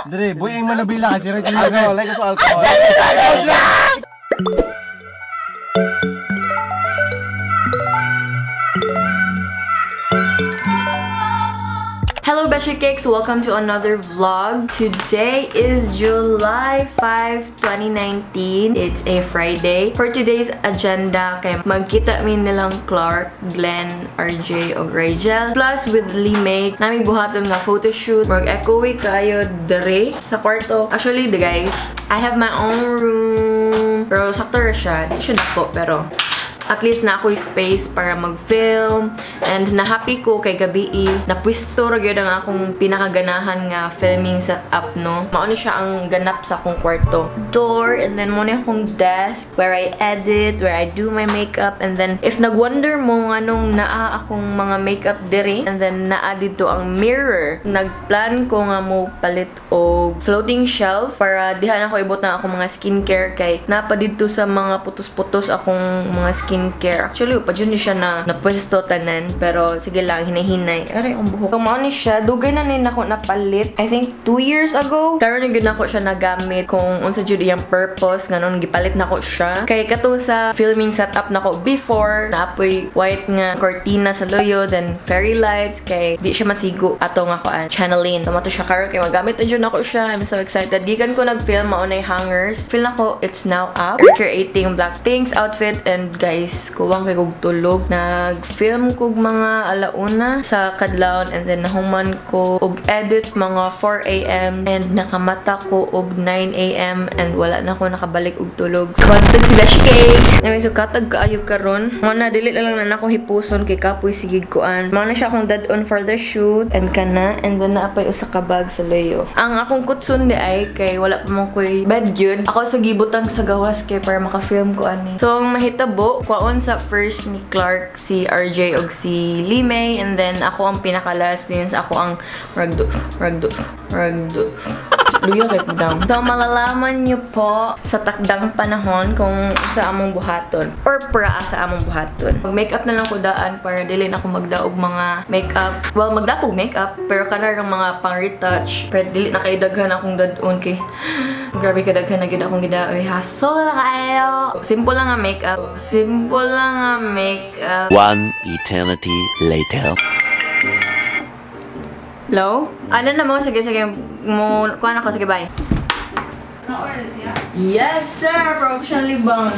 Dre, buhay ang manubila kasi rin. Alcohol, like sa alcohol. Hello Beshi Cakes! Welcome to another vlog. Today is July 5, 2019. It's a Friday. For today's agenda, kay magkita mi nilang Clark, Glenn, RJ, o Rigel. Plus with Lee May, nami buhaton nga photoshoot. Mag-echoey kayo dre sa kwarto. Actually, the guys, I have my own room. Pero sakto ra siya. Di siya nako, pero at least na ako'y space para mag-film and na-happy ko kay gabii. Napwisto ra gyud ang akong pinakaganahan nga filming setup, no. Mao ni siya ang ganap sa akong kwarto. Door, and then mo ni akong desk where I edit, where I do my makeup, and then if nag-wonder mo nganong naa akong mga makeup diri, and then naa didto ang mirror. Nagplan ko nga mo palit og floating shelf para diha na ko ibutang akong mga skincare kay napa didto sa mga putos-putos akong mga skincare. Actually, pa dyan siya na napwesto tanan. Pero sige lang, hinahinay. Aray, ang buhok. So, mao ni siya. Dugay na ni nako napalit. I think 2 years ago. Karon na gyud nako siya nagamit kung unsa jud iyang purpose. Nganon, gipalit nako siya. Kay kato sa filming setup nako before, naapoy white nga cortina sa luyo, then fairy lights, kay di siya masigo ato nga kuan channeling. So, mato siya karon kay magamit na jud nako siya. I'm so excited. Gikan ko nag-film, mao nay hangers. Feel nako it's now up. We're creating Blackpink's outfit and guys, kuwang kay kog tulog. Nag-film kog mga alauna sa kadlawon and then nahuman ko og edit mga 4 AM and nakamata ko og 9 AM and wala na ko nakabalik og tulog. Kontag si Beshi Cake! Anyway, so katag kaayo karon. Mao na dili na lang na nako hipuson kay kapoy sigig kuan. Mao na siya akong dad-on for the shoot and kana and then naapay usa ka bag sa luyo. Ang akong kutsun di ay kay wala pa mo koy bed gyud. Ako sa gibutang sa gawas kay para maka-film ko ani. So ang mahitabo kwaon sa first ni Clark, si RJ og si Lee May, and then ako ang pinaka-last din, ako ang ragdo ragdo ragdo luyo kay down. So malalaman niyo po sa takdang panahon kung sa among buhaton or pra sa among buhaton. Mag-makeup na lang ko daan para dili na ako magdaog mga makeup. Well, magdako makeup pero kanarang mga pang-retouch. Pero dili na kay daghan akong dadon kay grabe kadaghan na gid akong gidaoy. Hasol na kayo. Simple lang nga makeup. Simple lang nga makeup. One eternity later. Hello? Ano na mo? Sige, sige. Mo, kuha na ko. Sige, bye. Yes, sir! Professionally bound.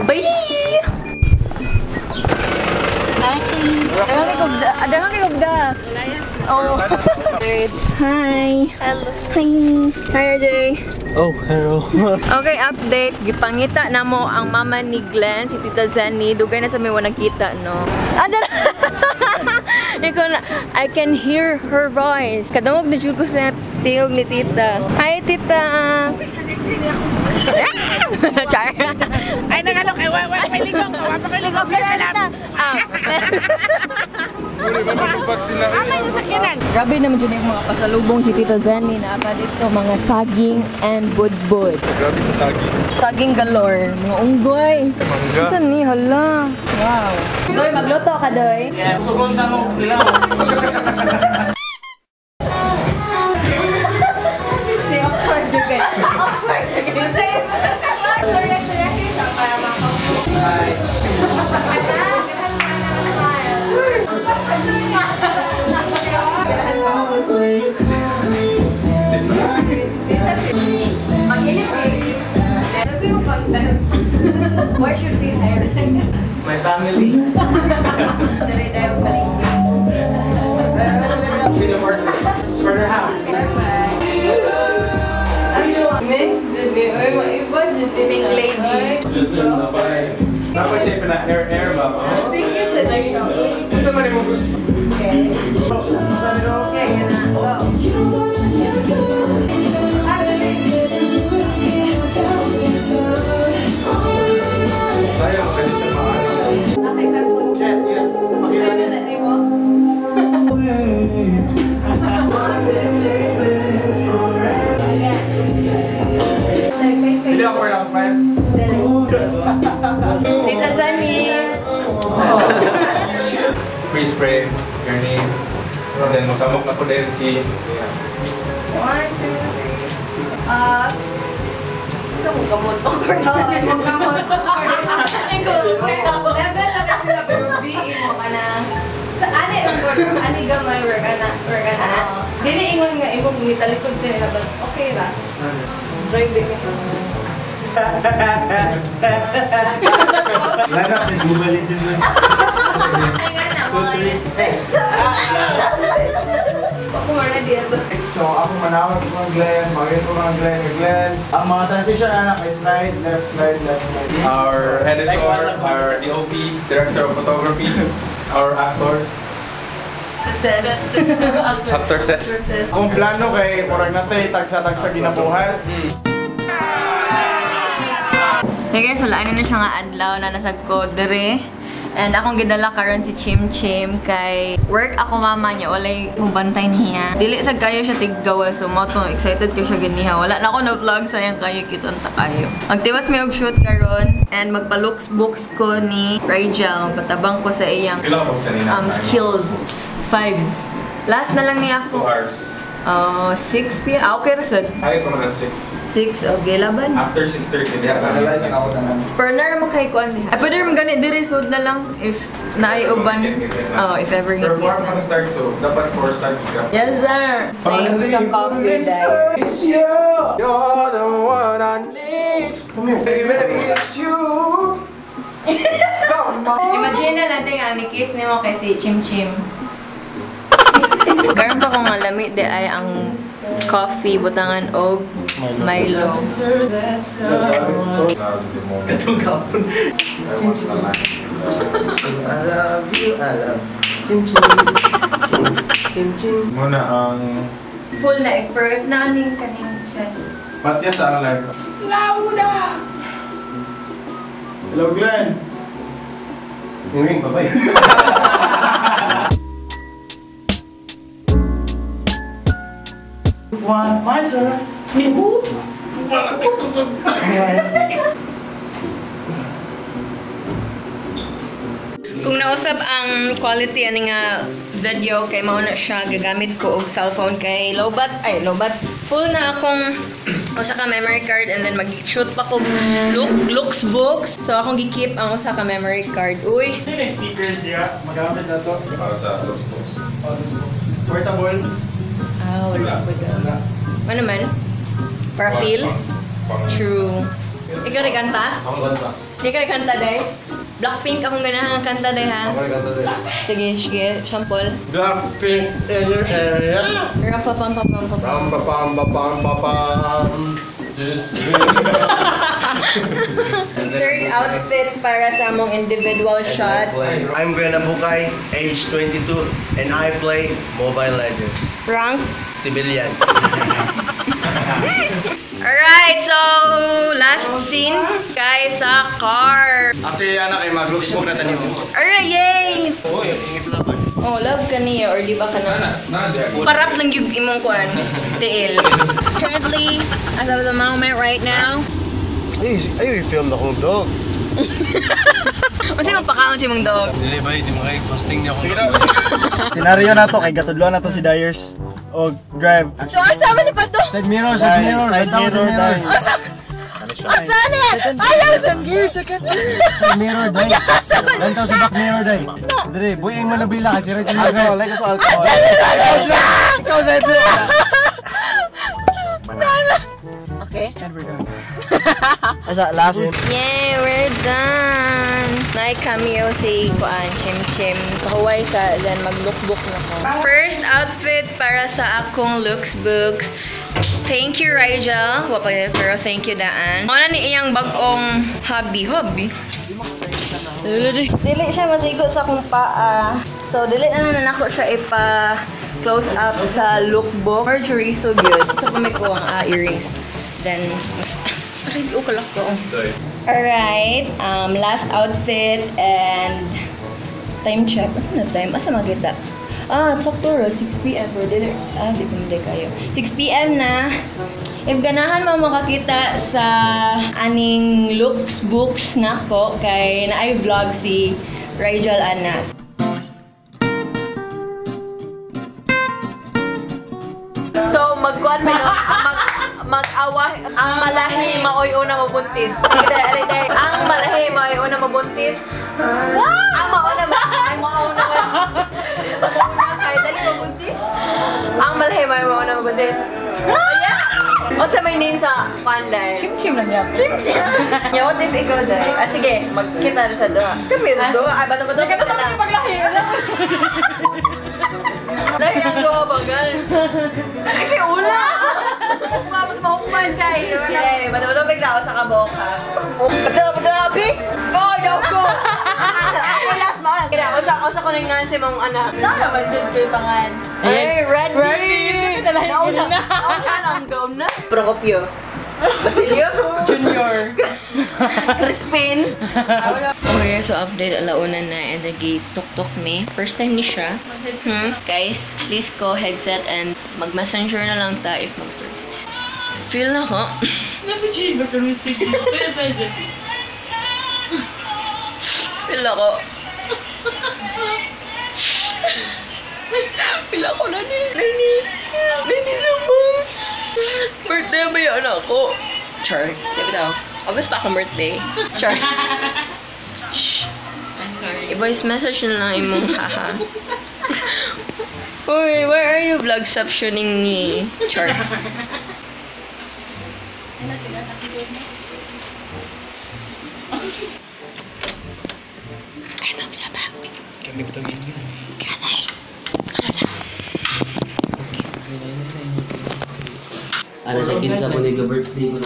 Bye! Hi! Daghang kay gubda. Oh. Hi! Hello. Hi! Hi, RJ! Oh, hello. Okay, update. Gipangita na mo ang mama ni Glenn, si Tita Zenny. Dugay na sa may wala nagkita, no? Ada na! Ikaw na, I can hear her voice. Kadungog na ko sa tingog ni Tita. Hi, Tita! Char! Ay, nagalok! Ay, wala pa ligong! Wala pa ligong! Ah! Grabe naman dyan yung mga pasalubong si Tita Zenny na apa dito, mga saging and budbud. Grabe sa saging. Saging galore, mga unggoy. Mangga. Saan ni? Hala. Wow. Doy, magluto ka, Doy. Yeah. Sugol na mo. Awkward yun kayo. Awkward yun kayo. Why should we hire my family? Pink lady. Tapos siya pina-air-air ba? Unsa man imong gusto? Tita Zenny! Freeze frame. And then mosamok na po din si 1, 2, 3. Gusto mo gamot? Awkward. Oo, mo gamot. Level lang kasi sila, pero BE mo ka na. Sa ani ang work, ani gamay work ana, work ana. Dili ingon nga imong nitalikod ka nila, but okay ra. Driving ito. Line up this Mobile Legends man. Ay nga na, mga yan. Ako mo ready ba? So ako manawag ko ang Glenn, magiging ko ang Glenn, Glenn. Ang mga transition anak ay slide, left, slide, left, slide. Our editor, our DOP, director of photography, our actors. Success. Actresses. Kung plano kay murag natay tagsa-tagsa ginabuhat. Hey guys, wala na siya nga adlaw na nasag ko dire. And akong gidala karon si Chim Chim kay work ako mama niya walay mubantay niya. Dili sad kayo siya tiggawa so mo to excited ko siya ganiha. Wala na ako na vlog sayang kayo kiton ta kayo. Magtiwas may og shoot karon and magpa-looks books ko ni Rigel, magpatabang ko sa iyang skills. Fives. Last na lang niya 2 ako. hours. 6 p.m. Ah, okay ra sad. Ay, ito na 6. 6 okay laban. After 6:30, diha na. Partner mo kay kuan diha. Ay, pwede rin gani diri sud na lang if naay uban. Oh, if ever Pero ngit 4 pa start, so dapat 4 start ka. Yes, sir. Thanks sa coffee, dai. It's you. You're the one I need. Come here. Baby, baby, it's you. Come on. Imagine na lang din ang ni-kiss nimo kay si Chim Chim. Karon pa ko nga lami di ay ang coffee butangan og Milo. Katong kapon. I love you, I love Chim chim. Chim chim chim. Muna ang Full na if pero if na aning kaning chat. Patya sa ang live. Launa! Hello, Glenn. Ring ring, bye-bye. One, my turn. Oops. Oops. Kung nausab ang quality ani nga video kay mao na siya gagamit ko og cellphone kay lowbat ay lowbat full na akong usa ka memory card and then mag-shoot pa kog looks books. So akong gi-keep ang usa ka memory card. Uy, Sino yung speakers niya? Magamit na to. Para sa looks books. Oh, looks books. Portable. Ah, wala ko daw. Ano man? Para feel? True. Ikaw rin kanta? Ako kanta. Ikaw rin kanta, day? Blackpink akong ganahan ang kanta, day, ha? Ako rin kanta din. Sige, sige. Sample. Blackpink in your area. Rampapampapampam. Pam pa pam pa pam pa pam. Third outfit para sa among individual shot. I'm Glenn Abukay, age 22, and I play Mobile Legends. Rank. Civilian. Alright, so last scene kay sa car. After yan na kay mag-looks book na tanim. Alright, yay! Oh, ingit laban. Oh, love ka niya or di ba ka na? Parat lang yung imong kuan. Tiil. Currently, as of the moment right now, Ay, ay, film na akong dog. Kasi magpakaon si mong dog. Dili ba, hindi mo kayo fasting niya akong dog. Senaryo na to, kay gatudlo na to si Dyers. O drive. So, asa man ni pa to? Side mirror, side mirror, Side mirror, dai. Asa na? Ayaw! Second gear, Side mirror, dai. Lantaw sa back mirror, dai. Dre, buing manubila kasi right in the like sa alcohol. Ikaw, drive. Okay. And we're done. Asa, last. Yay, we're done! Nay cameo si Kuan, Chim Chim. Kahuway sa, then mag-lookbook na ko. First outfit para sa akong looks books. Thank you, Rigel. Wapa, pero thank you, Daan. Ano ni iyang bagong hobby? Hobby? Dili siya masigo sa akong paa. So, dili na na nako siya ipa close up sa lookbook. Or chorizo gyud. So, pamay ko ang earrings. Then, mas, aray, di ko kalak ko. Alright, last outfit and time check. Asa na time? Asa makita? Ah, sakto ro, 6 p.m. Pero dili, di pa mali kayo. 6 p.m. na. If ganahan mo makakita sa aning looks books nako kay naay vlog si Rigel Anas. kuan may no, mag-awa ang malahi maoy una mabuntis. Dai, dai. Ang malahi maoy una mabuntis. Ang mauna ang mauna. Kay dali mabuntis. Ang malahi maoy mauna mabuntis. Oh, yeah. O sa may name sa kuan dai. Chim-chim lang yan. Chim chim. Yeah, what if ikaw dai? Ah, sige, magkita na sa doha. Kami doha. Ay, bato bato. Kaya sa paglahi. Lahi ang gawa ba gan? Ay, kay ula. Umabot mahuman tayo. Yeah, bato bato bigla ako sa kabok ha. Bato bato pick. Oh, no ko. Ako last man. Kaya usa ko ning ngan sa imong anak. Tama man jud ko pangan. Ay, ready. Ready. Nauna. Nauna na ang gauna. Procopio. Basilio. Junior. Crispin. Okay, so update alauna na and nag tuk-tuk me. First time ni siya. Guys, please go headset and mag-messenger na lang ta if mag-start. Feel na ko. Napachigo pero sige. Kaya sa dyan. Feel ako. Feel ako na ni. Nani. Nani sa mo. Birthday ba yun ako? Char. Di ba daw? August pa akong birthday. Char. Shh. I'm sorry. I-voice message na lang imong haha. Uy, where are you vlogceptioning ni? Char. Ay, magsaba. Kami tumingin yun. Katay. Ano na? Ano siya, kinsa ko nag-birthday ko na.